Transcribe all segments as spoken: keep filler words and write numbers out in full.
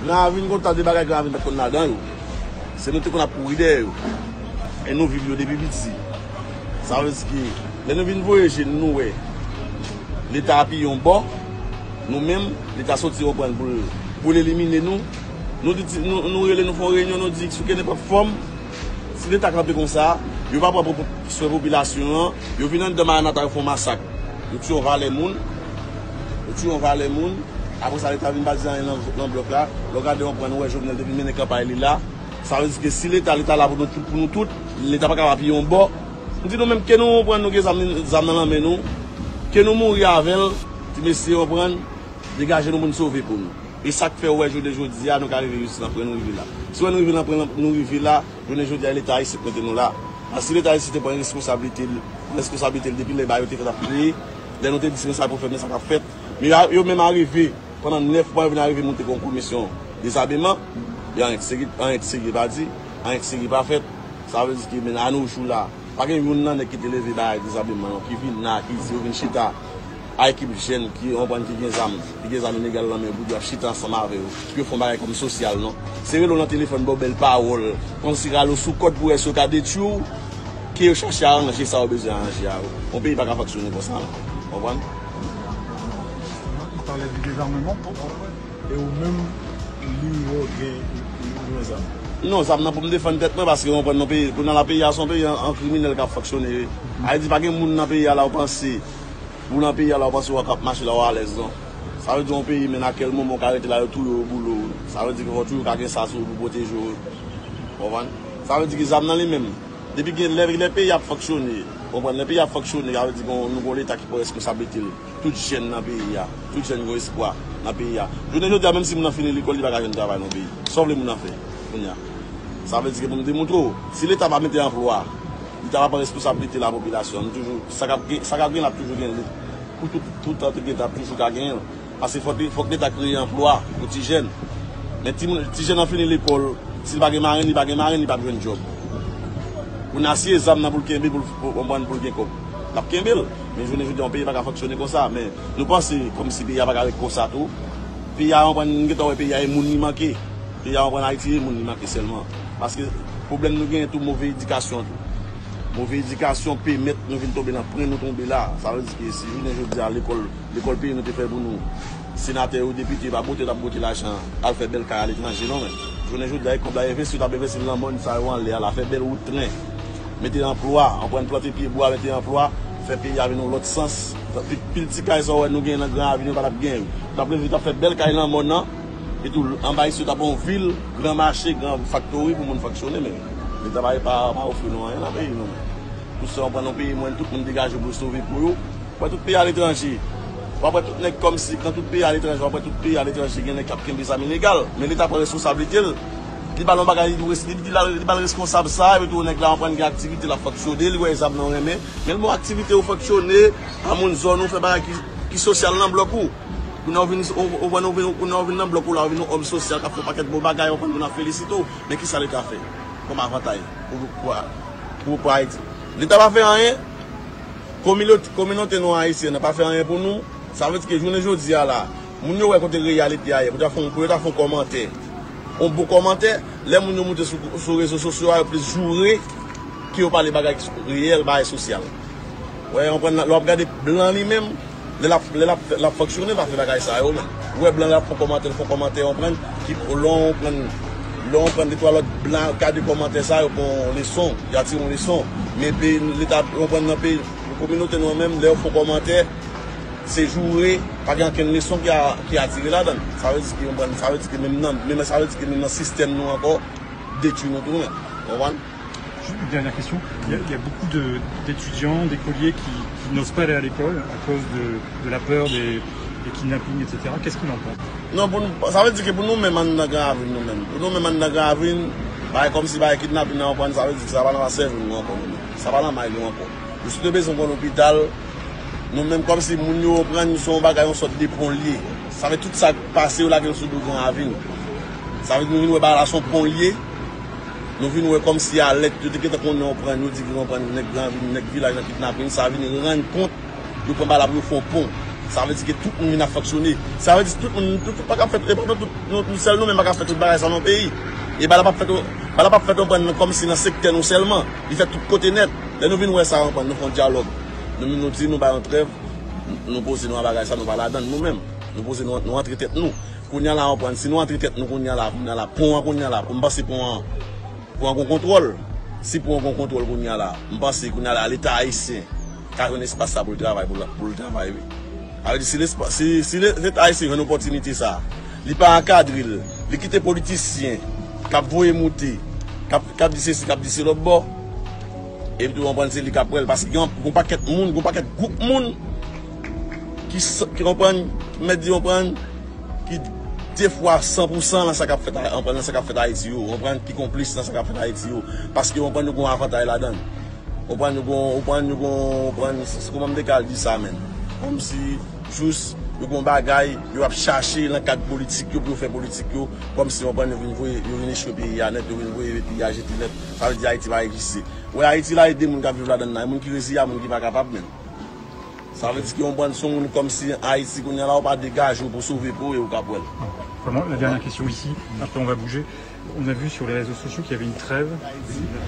Gran Ravin gon ta de bagay Gran Ravin pa t konn ladan yo. Se nou te konn ap kouri dèyè yo. E nou viv yo depi piti. Sa vle di ke lè nou vin voye je n, nou wè Leta apiye yon bò, nou menm, Leta soti yon pran pou l, pou l elimine nou. Nou di, nou, nou rele, nou fè yon reyinyon, nou di sou kenenpòt fòm, si Leta kanpe konsa, yo pa pran pou, pou swen popilasyon an, yo vin anndan Maranata, yo fè yon masak. Yo tiye yon valè moun, yo tiye yon valè moun, apre sa Leta vin pa di anyen nan, nan blòk la. Lè w gade yon pran, nou wè Jovenel te vin mennen kanpay li la. Sa vle di ke si Leta, Leta la pou nou tout, pou nou tout, Leta pa kapab apiye yon bò. M di nou menm, ke nou pran, nou gen zam, zam nan lanmen nou, ke nou mouri avè l, ti mesye, w konprann, degaje nou pou n sove po nou. E sa k fè w wè jounen jodi a, nou ka rive jis nan pran nou rive la. Si w wè nou rive nan pran nou rive la, jounen jodi a, Leta isit mete nou la. Paske si Leta isit te pran responsablite l, pran responsablite l depi lè bagay yo te fèt ap kreye, lè nou te di se konsa pou fèt, men sa k ap fèt. Men yo, yo menm arive, pandan nèf mwa, yo vin arive moute kon komisyon dezabeman, e anyen k serye, anyen k serye pa di, anyen k serye pa fèt. Sa vle di ke men a no jou la, pa gen youn nan nèg ki te leve bagay dezabeman yo, ki vin la, ki di yo vin chita a ekip jèn ki konprann ki gen zam, ki gen zam ilegal nan men yo, pou di y ap chita ansanm avè yo, pou yo fè yon bagay kòm sosyal, non. Se rele w nan telefòn, ba w bèl pawòl, kòmsi rale w sou kòd pou wè si yo ka detwi w, ke yo chache aranje sa yo bezwen aranje a yo. Yon peyi pa ka fonksyone konsa, non. Konprann? Ou pale de dezamman, e ou menm, li ou gen yon zam? Non, zam nan pou m defann tèt mwen, paske w konprann nan peyi, kounye a la peyi a se yon peyi an, an kriminèl k ap fonksyone. Ayiti pa gen moun nan peyi a la ou panse, ou nan peyi a la ou panse w ap mache la ou alèz non. Sa vle di yon peyi men nan kèl moman w ka rete la yo touye w, yo boule w. Sa vle di ke fò toujou ka gen sa sou ou pou pwoteje w. Ou konprann? Sa vle di ke zam nan li menm, depi gen lè, lè peyi ap fonksyone, ou konprann? Lè peyi ap fonksyone, sa vle di gon, nou gon Leta ki pran responsablite l. Tout jèn nan peyi a, tout jèn gen espwa nan peyi a. Jounen jodi a, menm si moun nan fini lekòl, li pa ka jwenn travay nan peyi. Sa w vle moun nan fè kounye a? Sa vle di ke pou m demontre w, si Leta pa mete anplwa, Leta pa pran responsablite lapopilasyon, nou toujou, sa k ap gen, sa k ap gen la ap toujou gen. Pou tout, tout tan te gen, t ap toujou ka genyen. Paske fòk, fòk Leta kreye anplwa pou ti jèn. Men ti, ti jèn nan fini lekòl, si l pa gen marenn, li pa gen marenn, li p ap jwenn djòb. Pou n asiye zam nan pou l kenbe, pou l konprann pou l gen kòb. L ap kenbe l. Men jounen jodi a, yon peyi pa ka fonksyone konsa. Men nou panse kòmsi peyi a pa ka ret konsa tou. Peyi a, konprann, nou gentan wè peyi a e moun li manke. Peyi a, konprann, Ayiti e moun li manke sèlman. Paske pwoblèm nou genyen tou move edikasyon tou. Move edikasyon pèmèt nou vin tonbe nan pwen nou tonbe la. Sa vle di ke si jounen jodi a lekòl, lekòl peyi nou te fè pou nou, senatè yo, depite yo pa bote, yo t ap bote lajan al fè bèl kay aletranje non men. Jounen jodi a, e kòb la envesti, yo t ap envesti nan mòn sa yo anlè a la, fè bèl wout tren, mete anplwa, anprann plante pyebwa, mete anplwa, fè peyi a vin yon lòt sans. Pil, pil ti kay sa w wè nou genyen nan Gran Ravin yo pa t ap genyen yo. Yo t ap leve, yo t ap fè bèl kay nan mòn nan, etou anba isit yo t ap yon vil, gran mache, gran faktori pou moun fonksyone, men Leta pa, pa, pa ofri nou anyen nan peyi nou men. Pou sa w pran yon peyi mwen, tout moun degaje pou yo sove po yo. W ap wè tout peyi aletranje. W ap wè tout nèg kòmsi, nan tout peyi aletranje, w ap wè tout peyi aletranje, gen nèg k ap kenbe zam ilegal. Men Leta pran responsablite l. Li ba l yon bagay, li, li, li, li ba l reskonsab sa, epi tou nèg la anprann gen aktivite l ap fonksyone, li wè zam nan renmen. Men l ba w aktivite ou fonksyone, a moun zòn ou, fè bagay ki, ki sosyal nan blòk ou. Kounye a ou vin, ou, ou, ou, ou vin, kounye a ou vin nan blòk ou la, ou vin yon òm sosyal k ap fè yon pakèt bon bagay, ou konn moun ap felisite w. Men kisa Leta fè kòm avantay pou, pou, pou, pou Ayiti? Leta pa fè anyen. Kominote, kominote nou ayisyen nan pa fè anyen pou nou. Sa vle di ke jounen jodi a la, moun yo wè kote reyalite a ye, pou yo ta fè yon, pou yo ta fè yon kòmantè, yon bon kòmantè, lè moun yo moute sou, sou rezo sosyo a, yo plis joure ke yo pale bagay ki reyèl, bagay sosyal. Wè, ou konprann, lè w ap gade blan li menm, lè l ap, lè l ap, l ap fonksyone, l pa fè bagay sa yo menm. Ou wè blan l ap fè kòmantè, l fè kòmantè, ou konprann, ki lè w konprann, lè w konprann de twa lòt blan gade kòmantè sa yo pran yon leson, y a tire yon leson. Men peyi, Leta, ou konprann, nan peyi, kominote nou an menm, lè yo fè kòmantè, se joure, pa gen okenn leson ki a, ki a tire ladan l. Sa vle di ke, ou konprann, sa vle di ke menm nan, menm, sa vle di ke menm nan sistèm nou ankò, detwi nou tou menm. Ou konprann? Une dernière question. Il y a, il y a beaucoup de, d'étudiants, d'écoliers qui, qui n'osent pas aller à l'école à cause de, de la peur des, des kidnappings, et cetera. Qu'est-ce qu'il en pense? Non, pou nou, sa vle di ke pou nou menm anndan Gran Ravin nou menm, pou nou menm anndan Gran Ravin, bagay kòmsi bagay kidnapin nan, ou konprann, sa vle di ke sa pa nan sèvo nou ankò nou menm. Sa pa nan may nou ankò. Nou sot bezwen yon lopital, nou menm kòmsi moun yo pran nou se yon bagay, yon sòt de pon l ye. Sa vle tout sa k pase yo lage l sou do Gran Ravin. Sa vle di nou vin wè bagay la se yon pon l ye. Nou vin wè kòmsi alèt, yo te gentan konnen, ou konprann, yo di ke, ou konprann, nèg Gran Ravin, nèg vilaj nan kidnapin, sa vin rann kont, yo pran bagay la pou yo fè yon pon. Sa vle di ke tout moun vin ap fonksyone. Sa vle di tout moun, tout, tout pa ka fèt, e pa tout, nou, nou sèl nou menm pa ka fè tout bagay sa nan peyi. E bagay la p ap fèt, bagay la p ap fèt, konprann, kòmsi nan sektè nou sèlman. Li fèt tout kote nèt. Lè nou vin wè sa, konprann, nou fè yon dyalòg. Nou, nou di nou bay yon trèv, nou poze nou a bagay sa, nou pa ladann nou menm. Nou poze nou, nou antre tèt nou. Kounye a la, konprann, si nou antre tèt nou kounye a la, kounye a la, pon an kounye a la, m panse pon an, pon an gon kontwòl. Si pon an gon kontwòl kounye a la, m panse kounye a la, Leta ayisyen ka jwenn espas sa pou l travay, pou l, pou l travay, wi. Sa vle di, si lespa-, si, si le-, Leta ayisyen jwenn opòtinite sa, li pa ankadre l, li kite politisyen k ap voye moute, k ap, k ap di sesi, k ap di se lòt bò, epi tou, konprann, se li k ap pran l, paske gen yon, gon pakèt moun, gon pakèt gwoup moun ki s-, ki konprann, ki mèt di konprann, ki de fwa san pou san nan sa k ap fèt, konprann, nan sa k ap fèt Ayiti yo, konprann, ki konplis nan sa k ap fèt Ayiti yo, paske konprann, yo gon avantay ladan l. Konprann, yo gon, konprann, yo gon, konprann, s-, s-, kòman m te ka al di sa, menm? Kòmsi, jis, yo gon bagay, yo ap chache nan kad politik yo pou yo fè politik yo, kòmsi, konprann, yo vin voye, yo vin echwe peyi a nèt, yo vin voye peyi a jete nèt, sa vle di Ayiti pa egziste. Wè Ayiti la, e de moun k ap viv ladan l la, e moun ki reziye a, moun ki pa kapab menm. Sa vle di ke yon bann son moun kòmsi Ayiti kounye a la, ou pa degaje w pou sove po e ou ka pran l. Vraiment, la dernière question ici, après on va bouger. On a vu sur les réseaux sociaux qu'il y avait une trêve.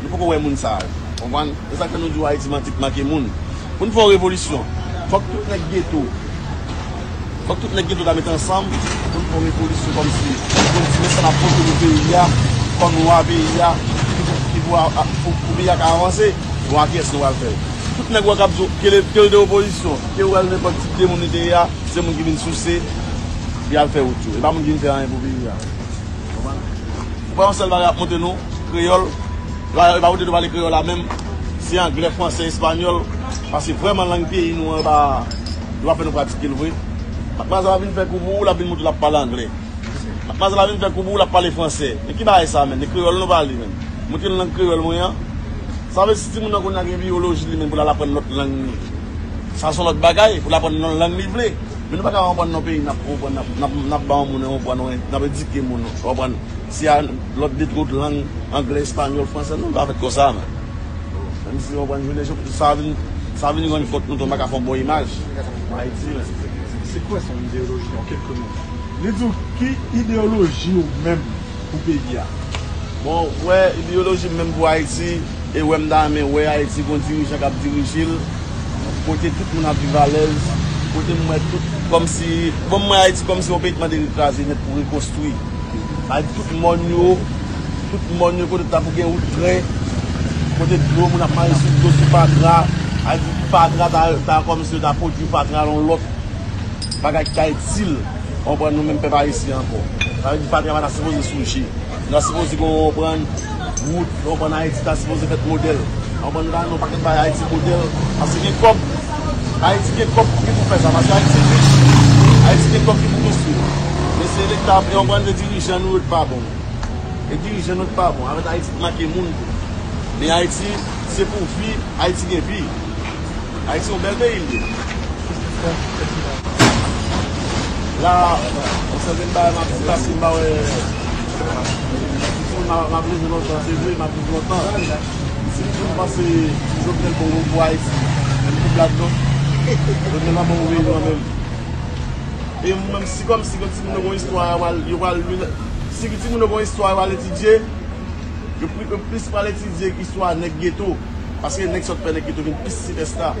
Nou poko wè moun sa yo. Konprann? Se sa k fè nou di w Ayiti manti, manke moun. Pou n fè yon revolisyon, fòk tout nèg geto, fòk tout nèg geto ta mete ansanm pou n fè yon revolisyon kòmsi, pou n di men sa n ap pote pou peyi a, kòm lwa peyi a, ki pou, ki pou, pou, pou peyi a ka avanse, bon, a kiyès nou pral fè l? Tout nèg ou wè k ap di w, ke l, ke l te opozisyon, ke ou wè l nenpòt tip de moun li te ye a, se moun ki vin souse, li al fè wout yo. E pa moun ki vin fè anyen pou peyi a. Konprann? Ou pa yon sèl bagay ap montre nou, kreyòl. E pa, e pa pou nou pale kreyòl la menm. Se anglè, fransè, espanyòl. Paske vrèman lang peyi nou an, e pa, yo pa fè nou pratike l vre. Matmwazèl la vin fè kou pou ou, l ap vin montre l ap pale anglè. Matmwazèl la vin fè kou pou ou, l ap pale fransè. Men ki bagay sa menm? E kreyòl nou pale menm. Montre l lang kreyòl mwen an. Sa vle di si timoun nan kounye a gen biyoloji li menm pou l al aprann lòt lang li. Sa se yon lòt bagay, pou l aprann yon lang li vle. Men nou pa ka konprann nan peyi n ap konprann, n ap, n ap, n ap ba yon moun konprann, n ap edike moun, konprann. Si a lòt de twòt lang, anglè, espanyòl, fransè, nou pa fèt konsa, men. Menm si konprann, jounen jodi sa vin, sa vin rann kont nou tou, pa ka fè yon bon imaj. Ayiti, men. C'est quoi son idéologie en quelques mots? Li di w ki ideyoloji ou menm pou peyi a? Bon, wè, ideyoloji m menm pou Ayiti, e wè m ta renmen wè Ayiti gon dirijan k ap dirije l, kote tout moun ap viv alèz, kote m wè tout kòmsi, bon, m wè Ayiti kòmsi yon peyi k mande rekraze nèt pou rekonstwi. Sa vle di tout mòn yo, tout mòn yo kote ta pou gen wout tren, kote dlo moun ap mare sou dlo sou fatra, sa vle di fatra ta, ta kòmsi yo ta pwodui fatra nan yon lòt bagay ki ka itil, konprann, nou menm pèp ayisyen ankò. Sa vle di fatra pa ta sipoze souje. Nou ta sipoze gon, konprann, wout, konprann, Ayiti ta sipoze fèt modèl. Konprann, nou ta renmen yon pakèt bay Ayiti modèl. Paske gen kòb, Ayiti gen kòb ki pou fè sa, paske Ayiti rich. Ayiti gen kòb ki pou konstwi. Men se Leta, konprann, se dirijan nou yo ki pa bon. E dirijan nou ki pa bon. Avèk Ayiti manke moun tou. Men Ayiti, se pou vi, Ayiti gen vi. Ayiti yon bèl peyi l ye. La, yon sèten bagay m ap di paske m pa wè, m, m ap leve lontan, se vre, m ap viv lontan. Si m panse Jovenel bon pou Ayiti, men m kout ladan. Jovenel pa bon pou peyi nou an menm. E menm si kòmsi ke timoun yo gon istwa, yo pral, yo pral li, si timoun yo gon istwa, yo pral etidye, yo pli, yo plis pral etidye istwa nèg geto. Paske nèg sòt fè nèg geto vin plis sipèsta.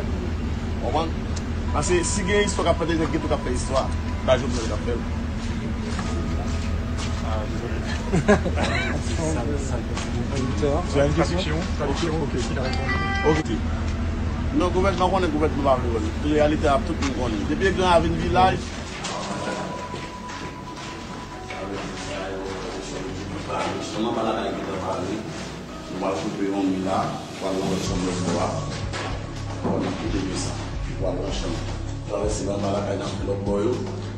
Konprann? Paske si gen istwa k ap fèt, se nèg geto k ap fè istwa. Pa Jovenel k ap fè l. Ah, désolé. Tu as une question? Traduction? Traduction? Ok, il a répondu. Ok. Non, gouvènman konnen gouvènman pa vle wè l. Reyalite a tout moun konnen. Depi Gran Ravin vilaj. Chanm anba lakay gentan pare. Nou pral koupe yon mi la, pral nan lòt chanm lòt bò a. Bon, n ap koupe mi sa. Pral nan chanm. Travèse nan anba lakay, n ap fè lòt bò yo.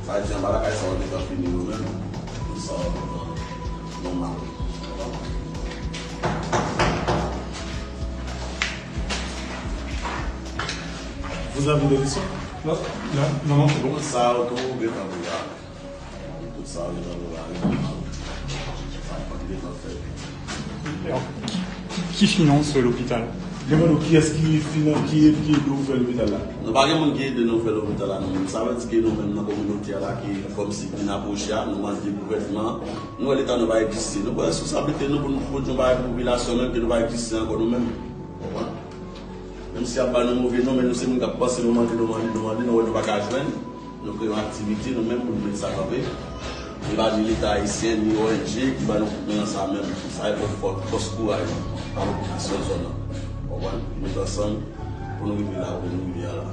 Sa vle di anba lakay sa yo gentan fini yo menm. Tout sa yo gentan nòmal. Vous avez des questions? Non, non, non, non, c'est bon. Tout sa yo tou gentan prepare. Tout sa yo gentan prepare. Sa yo gentan fèt. Alors, qui, qui, qui finance l'hôpital? Demande w kiyès ki finan, ki, ki ede w fè lopital la? Nou pa gen moun ki ede nou fè lopital la, non. Sa vle di ke nou menm nan kominote a la ki kòmsi vin apwoche a, nou mande gouvènman, nou wè leta nou pa egziste. Nou pran responsablite nou pou nou pwodui yon bagay pou popilasyon menm ke nou pa egziste ankò nou menm. Konprann? Menm si y ap ba nou move non, men nou se moun k ap panse, nou mande, nou mande, nou mande, nou wè nou pa ka jwenn. Nou kreye yon aktivite nou menm pou nou met sa kanpe. Li pa ni Leta ayisyen, ni O N G ki ba nou kout men nan sa menm. Sa e pou fò, fòs kouraj pa popilasyon zòn nan. Konprann? Met ansanm pou nou rive la kote nou rive a la.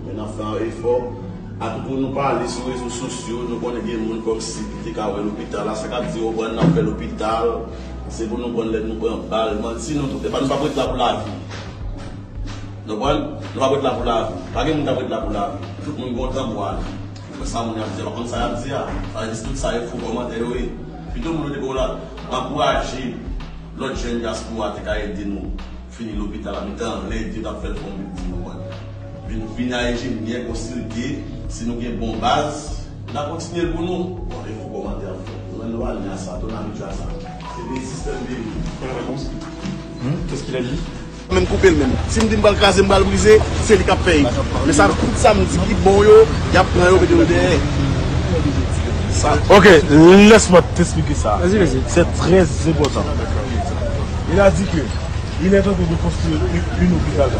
Men n ap fè yon efò. Akout nou pale sou rezo sosyo, nou konnen gen moun kòmsi ki te ka wè lopital la, sa k ap di yo pran n ap fè lopital, se pou nou pran lè nou pran bal. Manti nou tout, epa nou p ap ret la pou lavi. Nou pran, nou p ap ret la pou lavi. Pa gen moun k ap ret la pou lavi. Tout moun gen yon tan pou ale. Ou wè sa moun y ap di a, pa konn sa y ap di a. Sa vle di tout sa e fo kòmantè yo ye. Pito moun yo te ko la ankouraje lòt jèn dyaspora te ka ede nou fini lopital la, mete anlè ede yo t ap fè l fè yon bilding, ou konprann. Vin, vin a enjenyè konsilte, si nou gen bon baz, n a kontinye l pou nou. Bon, e fo kòmantè ap fè. Nou menm nou pa ni a sa, tou n abitye a sa. Se de sistèm de vi. Qu'est-ce qu'il a dit? Menm koupe l menm. Si m di m pral kraze, m pral brize, se li k ap pèy. Men sa, tout sa m di ki bon yo, y ap pran yo, mete yo dèyè. Ok, laisse-moi t'expliquer ça. Vas-y, vas-y. C'est très important. Il a dit que il est en train de construire une, une hôpital.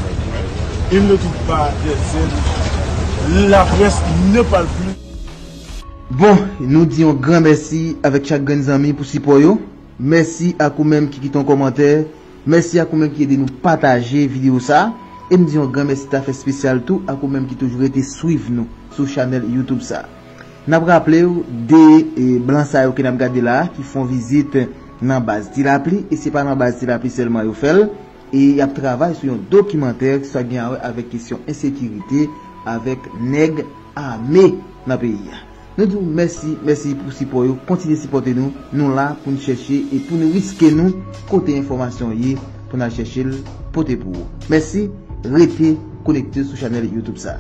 Il ne trouve pas des aides. La presse ne parle plus. Bon, nou di yon gran mèsi avèk chak grenn zanmi pou sipò yo. Mèsi ak ou menm ki kite yon kòmantè. Mèsi ak ou menm ki ede nou pataje videyo sa. E m di yon gran mèsi ta fè espesyal tou ak ou menm ki toujou rete swiv nou sou chanèl YouTube sa. N ap raple w de e, blan sa yo ke n ap gade la a ki fè yon vizit nan baz Ti Lapli, e se pa nan baz Ti Lapli sèlman yo fè l, e y ap travay sou yon dokimantè ki sa gen a wè avèk kesyon ensekirite avèk nèg ame nan peyi a. Nou di w mèsi, mèsi pou sipò yo, kontinye sipòte nou, nou la pou n chèche e pou n riske nou kote enfòmasyon ye pou n al chèche l pote pou ou. Mèsi, rete konekte sou chanèl YouTube sa.